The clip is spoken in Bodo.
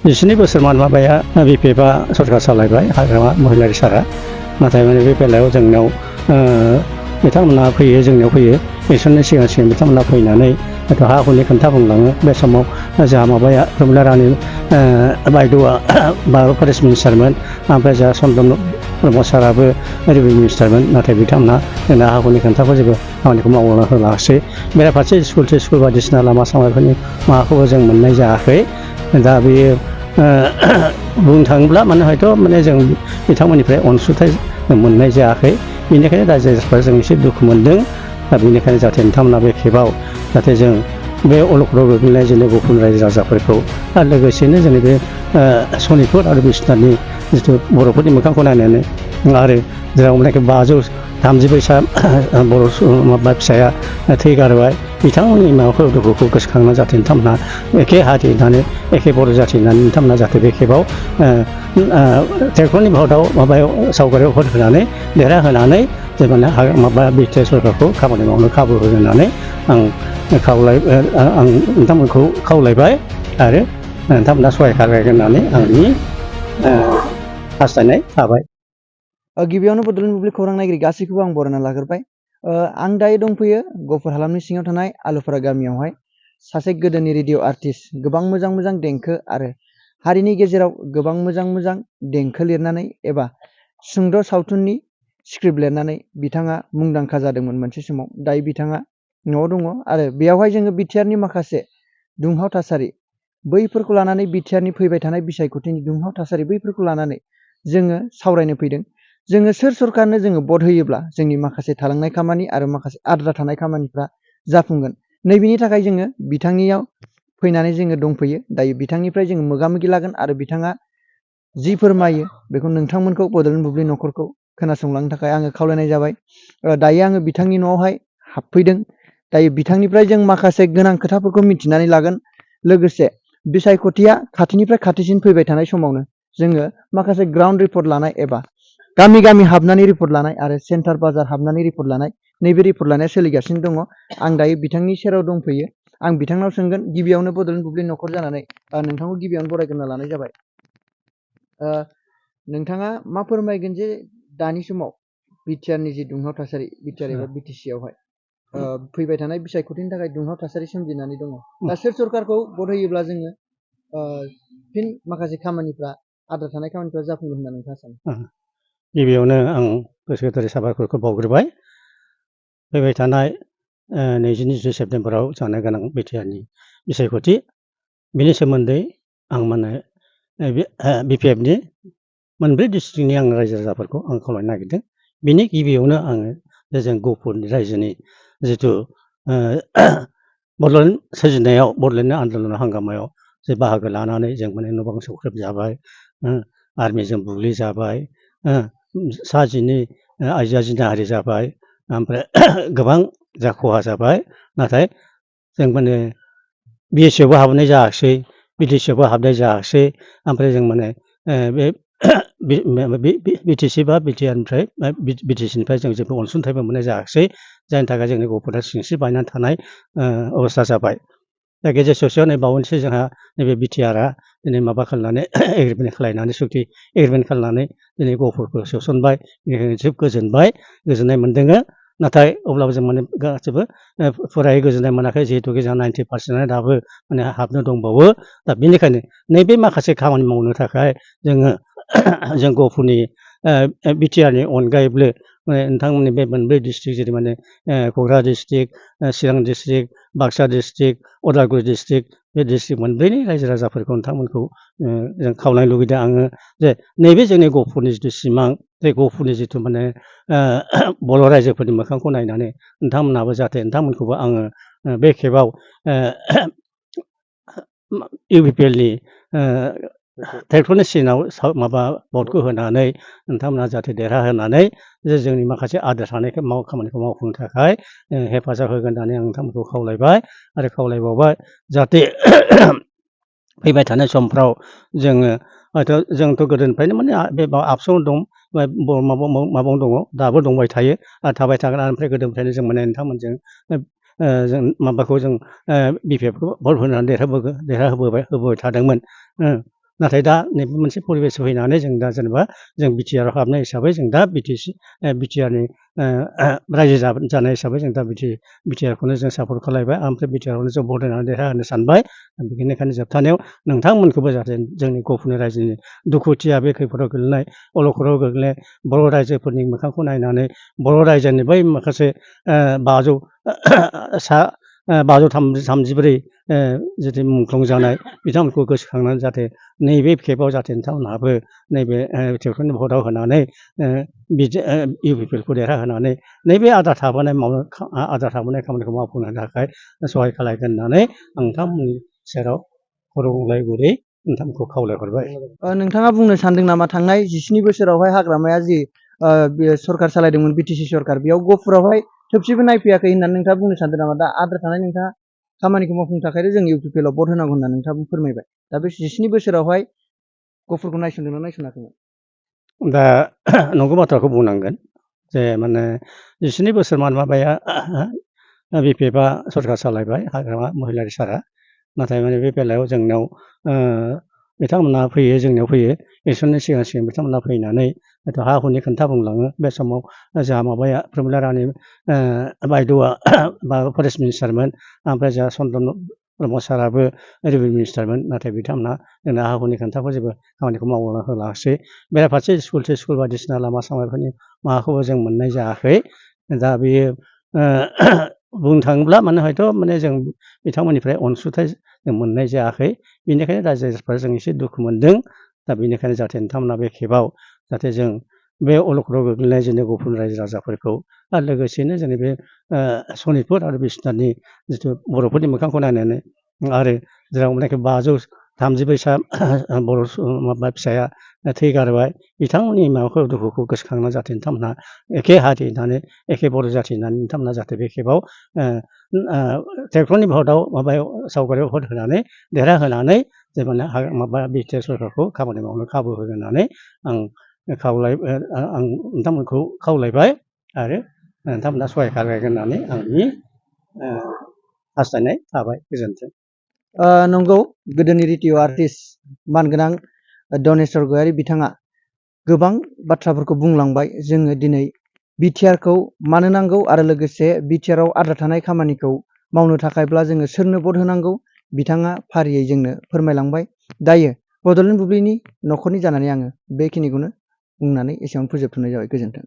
12 बोसोर माबाया बिपिएफआ सरकार सालायबाय हाग्रामा महिलारि सारा नाथाय माने बे बेलायाव जोंनाव बिथांमोना फैयो जोंनियाव फैयो इलेक्सननि सिगां सिगां बिथांमोना फैनानै हयथ' हा हुनि खोथा बुंलाङो बे समाव जोंहा माबाया प्रमिला रानि बायद'आ फरेस्ट मिनिस्टारमोन ओमफ्राय जोंहा चन्द्रन ब्रह्म साराबो रेभिनिउ मिनिस्टारमोन नाथाय बिथांमोना जोंना हा हुनि खोथाखौ जेबो खामानिखौ मावना होलाङासै बेराफारसे स्कुल बायदिसिना लामा सामाफोरनि माबाखौबो जों मोननाय जायाखै दा बेयो बुंनो थाङोब्ला माने हयथ' माने जों बिथांमोननिफ्राय अनसुंथाइ मोननाय जायाखै बेनिखायनो रायजो राजाफ्रा जों एसे दुखु मोनदों दा बेनिखायनो जाहाथे नोंथांमोना बे खेबाव जाहाथे जों बे अलखदाव गोग्लैनाय जोंनि गुबुन रायजो राजाफोरखौ आरो लोगोसेनो जोंनि बे सनितपुर आरो बिस्वनाथनि जिथु बर'फोरनि मोखांखौ नायनानै आरो जेराव माने 530 बैसा बर' माबा फिसाया थैगारबाय बिथांमोननि माबाखौ दुखुखौ गोसोखांना जाहाथे नोंथांमोनहा एखे हारि होननानै एखे बर' जाथि होननानै नोंथांमोना जाहाथे बे खेबाव ट्रेक्टरनि भटआव माबायाव सावगारियाव भट होनानै देरहाहोनानै जे माने माबा बिटिआर सरकारखौ खामानि मावनो खाबु होनानै आं नोंथांमोनखौ खावलायबाय आरो नोंथांमोना सहाय खालामगोन होननानै आंनि हास्थायनाय थाबाय। गिबियावनो बड'लेण्ड बुब्लि खौरां नायगिरि गासैखौबो आं बरायना लाग्रोबाय। आं दायो दंफैयो गहपुर हालामनि सिङाव थानाय आलुफारा गामियावहाय सासे गोदोनि रेडिअ आर्टिस्ट गोबां मोजां मोजां देंखो आरो हारिनि गेजेराव गोबां मोजां मोजां देंखो लिरनानै एबा सुंद' सावथुननि स्क्रिप्ट लिरनानै बिथाङा मुंदांखा जादोंमोन मोनसे समाव। दायो बिथाङा न'आव दङ आरो बेयावहाय जोङो बिटिआरनि माखासे दुंहाव थासारि बैफोरखौ लानानै बिटिआरनि फैबाय थानाय बिसायख'थिनि दुंहाव थासारि बैफोरखौ लानानै जोङो सावरायनो फैदों। जोङो सोर सरकारनो जोङो भट होयोब्ला जोंनि माखासे थालांनाय खामानि आरो माखासे आद्रा थानाय खामानिफ्रा जाफुंगोन नैबेनि थाखाय जोङो बिथांनियाव फैनानै जोङो दंफैयो। दायो बिथांनिफ्राय जोङो मोगा-मोगि लागोन आरो बिथाङा जि फोरमायो बेखौ नोंथांमोनखौ बड'लेण्ड बुब्लि न'खरखौ खोनासंलांनो थाखाय आङो खावलायनाय जाबाय। दायो आङो बिथांनि न'आवहाय हाबफैदों। दायो बिथांनिफ्राय जों माखासे गोनां खोथाफोरखौ मिथिनानै लागोन। लोगोसे बिसायख'थिया खाथिनिफ्राय खाथिसिन फैबाय थानाय समावनो जोङो माखासे ग्राउन्ड रिपर्ट लानाय एबा गामि गामि हाबनानै रिपर्ट लानाय आरो सेन्टार बाजार हाबनानै रिपर्ट लानाय नैबे रिपर्ट लानाया सोलिगासिनो दङ। आं दायो बिथांनि सेराव दंफैयो। आं बिथांनाव सोंगोन गिबियावनो बड'लेण्ड बुब्लि न'खर जानानै नोंथांखौ गिबियावनो बरायग्रोना लानाय जाबाय। नोंथाङा मा फोरमायगोन जे दानि समाव बिटिआरनि जि दुंहाव थासारि बिटिआर एबा बिटिसिआवहाय फैबाय थानाय बिसायख'थिनि थाखाय दुंहाव थासारि सोमजिनानै दङ। दा सोर सरकारखौ भट होयोब्ला जोङो फिन माखासे खामानिफ्रा आद्रा थानाय खामानिफ्रा जाफुंगोन होनना नोंथाङा सानो? गिबियावनो आं गोसो गोथारै साबायखरखौ बावग्रोबाय। फैबाय थानाय 22 सेप्तेम्बराव जानो गोनां बिटिआरनि बिसायख'थि बेनि सोमोन्दै आं माने बिपिएफनि मोनब्रै डिस्ट्रिक्टनि आं रायजो राजाफोरखौ आं खावलायनो नागिरदों। बेनि गिबियावनो आङो जों गहपुरनि रायजोनि जिथु बड'लेण्ड सोरजिनायाव बड'लेण्ड आन्दलन हांगामायाव जे बाहागो लानानै जों माने न' बां सौख्रेबजाबाय, आर्मिजों बुग्लिजाबाय, सा 12 आइजोआ जिनाहारि जाबाय, ओमफ्राय गोबां जा खहा जाबाय। नाथाय जों माने बिएसएफआवबो हाबनाय जायाखिसै, बिटिसिआवबो हाबनाय जायाखिसै, ओमफ्राय जों माने बे बिटिसि बा बिटिआरनिफ्राय बिटिसिनिफ्राय जों जेबो अनसुंथाइबो मोननाय जायाखिसै जायनि थाखाय जोंनि गहपुरा सिंस्रि बायनानै थानाय अबस्था जाबाय। दा गेजेर ससेयाव नै बावैसो जोंहा नैबे बिटिआरआ दिनै माबा खालामनानै एग्रिमेन्ट खालामनानै सुक्ति एग्रिमेन्ट खालामनानै दिनै गहपुरखौ सोसनबाय। बेनिखायनो जोबोद गोजोनबाय, गोजोननाय मोनदों। नाथाय अब्लाबो जों माने गासैबो फुरायै गोजोननाय मोनाखै जिहेतु जोंहा 90% दाबो माने हाबनो दंबावो। दा बेनिखायनो नैबे माखासे खामानि मावनो थाखाय जों गहपुरनि बिटिआरनि अनगायैबो माने नोंथांमोननि बे मोनब्रै डिस्ट्रिक्ट जेरै माने Kokrajhar district, Chirang district, Baksa district, Udalguri district बे डिस्ट्रिक्ट मोनब्रैनि रायजो राजाफोरखौ नोंथांमोनखौ जों खावलायनो लुगैदों आङो जे नैबे जोंनि गहपुरनि जिथु सिमां बे गहपुरनि जिथु माने बर' रायजोफोरनि मोखांखौ नायनानै नोंथांमोनाबो जाहाथे नोंथांमोनखौबो आङो बे खेबाव इउपिपिएलनि ट्रेक्टरनि सिजनाव माबा भटखौ होनानै नोंथांमोना जाहाथे देरहाहोनानै जे जोंनि माखासे आद्रा थानाय खामानिखौ मावफुंनो थाखाय हेफाजाब होगोन होननानै आं नोंथांमोनखौ खावलायबाय आरो खावलायबावबाय जाहाथे फैबाय थानाय समफ्राव जोङो हयथ' जोंथ' गोदोनिफ्रायनो माने बे आबसुङाव दं, माबायाव दङ, दाबो दंबाय थायो आरो थाबाय थागोन। ओमफ्राय गोदोनिफ्रायनो जों माने नोंथांमोनजों जों माबाखौ जों बिपिएफखौ भट होनानै देरहाहोबोबाय थादोंमोन। नाथाय दा नैबे मोनसे परिबेस फैनानै जों दा जेनेबा जों बिटिआर आव हाबनाय हिसाबै जों दा बिटिआरनि रायजो जानाय हिसाबै जों दा बिटिआर खौनो जों सापर्ट खालायबाय ओमफ्राय बिटिआर आवनो जों भट होनानै देरहाहोनो सानबाय। बेनिखायनो जोबथानायाव नोंथांमोनखौबो जाहाथे जोंनि गफुरनि रायजोनि दुखुथिया बे खैफोदाव गोग्लैनाय अलखदाव गोग्लैनाय बर' रायजोफोरनि मोखांखौ नायनानै बर' रायजोनि बै माखासे 534 जुदि मुंख्लं जानाय बिथांमोनखौ गोसोखांनानै जाहाथे नैबे खेबाव जाहाथे नोंथांमोनहाबो नैबे टेक्टरनि भटआव होनानै इउपिपिएलखौ देरहाहोनानै नैबे आद्रा थाबोनाय खामानिखौ मावफुंनो थाखाय सहाय खालामगोन होननानै आं नोंथांमोननि सेराव खर' गंग्लाय गुरै नोंथांमोनखौ खावलायहरबाय। नोंथाङा बुंनो सानदों नामा थांनाय 17 बोसोरावहाय हाग्रामाया जि सरखार सालायदोंमोन बिटिसि सरखार बेयाव गफुरावहाय थोबसेबो नायफैयाखै होननानै नोंथाङा बुंनो सानदों नामा? दा आद्रा थानाय नोंथाङा खामानिखौ मावफुंनो थाखाय जों इउपिपिएलआव भट होनांगौ होननानै नोंथाङा फोरमायबाय। दा बे 17 बोसोरावहाय गफुरखौ नायसनदोंना नायसनाखैमोन? दा नंगौ बाथ्राखौ बुंनांगोन जे माने 17 बोसोर माबाया बिपिएफआ सरखार सालायबाय हाग्रामा महिलारि सारा। नाथाय माने बे बेलायाव जोंनाव बिथांमोना फैयो, जोंनियाव फैयो। इलेक्सननि सिगां बिथांमोना फैनानै हयथ' हा हुनि खोथा बुंलाङो। बे समाव जोंहा माबाया प्रमिला रानि बायद'आ फरेस्ट मिनिस्टारमोन। ओमफ्राय जोंहा चन्द्रन ब्रह्म साराबो रेभिनिउ मिनिस्टारमोन। नाथाय बिथांमोना जोंना हा हुनि खोथाखौ जेबो खामानिखौ मावना होलाङासै। बेराफारसे स्कुल बायदिसिना लामा सामाफोरनि माबाखौबो जों मोननाय जायाखै। दा बेयो बुंनो थाङोब्ला माने हयथ' माने जों बिथांमोननिफ्राय अनसुंथाइ जों मोननाय जायाखै। बेनिखायनो रायजो राजाफ्रा जों एसे दुखु मोनदों। दा बेनिखायनो जाहाथे नोंथांमोना बे खेबाव जाहाथे जों बे अलखदाव गोग्लैनाय जोंनि गफुरनि रायजो राजाफोरखौ आरो लोगोसेनो जोंनि बे सनितपुर आरो बिस्वनाथनि जिथु बर'फोरनि मोखांखौ नायनानै आरो जेराव मानेखि 534 बर' माबा फिसाया थैगारबाय बिथांमोननि माबाखौ दुखुखौ गोसोखांना जाहाथे नोंथांमोनहा एखे हारि होननानै एखे बर' जाथि होननानै नोंथांमोना जाहाथे बे खेबाव ट्रेक्टरनि भटआव माबायाव सावगारियाव भट होनानै देरहाहोनानै जे माने माबा बिटिआर सरकारखौ खामानि मावनो खाबु होगोन होननानै आं नोंथांमोनखौ खावलायबाय आरो नोंथांमोना सहाय खालामगोन होननानै आंनि हास्थायनाय थाबाय। गोजोन्थों। नंगौ, गोदोनि रेडिअ' आर्टिस्ट मानगोनां दनेस्वर गयारि बिथाङा गोबां बाथ्राफोरखौ बुंलांबाय। जोङो दिनै बिटिआरखौ मानो नांगौ आरो लोगोसे बिटिआरआव आद्रा थानाय खामानिखौ मावनो थाखायब्ला जोङो सोरनो भट होनांगौ बिथाङा फारियै जोंनो फोरमायलांबाय। दायो बड'लेण्ड बुब्लिनि न'खरनि जानानै आङो बेखिनिखौनो बुंनानै एसेयावनो फोजोबथ'नाय जाबाय। गोजोन्थों।